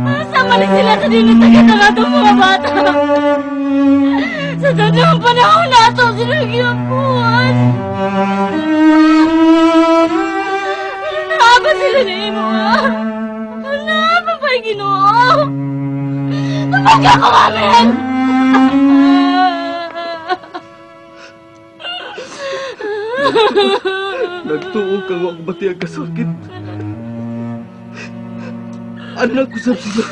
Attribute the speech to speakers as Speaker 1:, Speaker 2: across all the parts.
Speaker 1: Asa man sila sa dinutagan ng atong mga bata? Sa tanang panahon nato sila giyapuan. Naaba sila na imo, ha? Naaba pa'y Ginoo? Tumag ako, Amen!
Speaker 2: Nagtuo kang wag bati ang kasakit. Anak ko sa sila.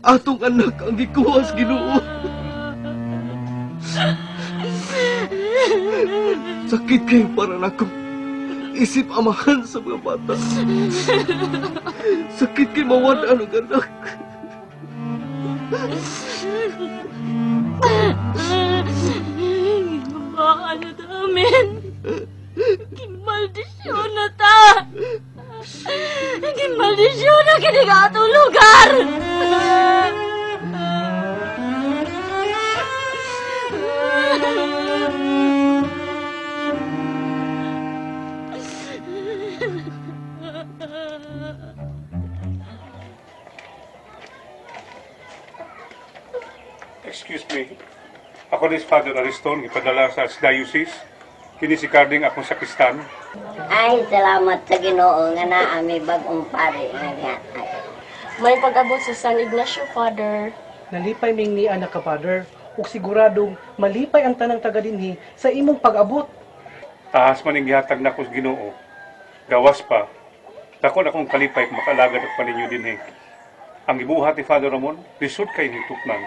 Speaker 2: Atong anak ang gikuha sa Ginoo. Sakit kayo para nako. Isip amahan sa mga bata. Sakit kay mawad-an og anak.
Speaker 1: Ginbaka na ta, amen. Ginmaldisyon na ta. Ginmaldisyon na kini nga atong lugar.
Speaker 3: Excuse me. Ako ni Father Ariston, ipadala sa Archdiocese. Kini si Carding akong sakristan.
Speaker 4: Ay, salamat sa Ginoo nga naa mi bag-ong pare nga gihatag.
Speaker 5: May pag-abot sa San Ignacio, Father.
Speaker 6: Nalipay ming ni anak ka, Father, ug siguradong malipay ang tanang taga dinhi sa imong pag-abot.
Speaker 3: Tahas man ang gihatag nako sa Ginoo. Gawas pa. Dako na akong kalipay kung makaalagad ako paninyo dinhi. Ang gibuhat ni Father Ramon, lisod kay nituknan.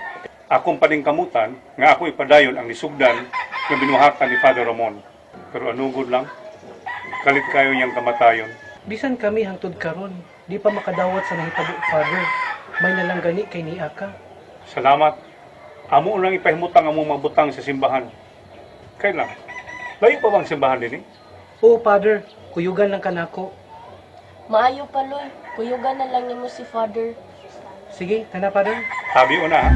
Speaker 3: Akong paningkamutan nga ako ipadayon ang nisugdan nga binuhatan ni Father Ramon. Pero anugod lang, kalit kayo niyang kamatayon.
Speaker 6: Bisan kami hangtod karon, di pa makadawat sa nahitabo, Father. May nalang gani kay niya ka.
Speaker 3: Salamat. Amo lang ipahimutang among mabutang sa simbahan. Kailan? Layo pa bang simbahan dinhi?
Speaker 6: Oo, Father, kuyugan lang kanako.
Speaker 5: Maayo pa, Loy. Kuyugan na lang nimo si Father.
Speaker 6: Sige, tana, Father.
Speaker 3: Tabi o na, ha?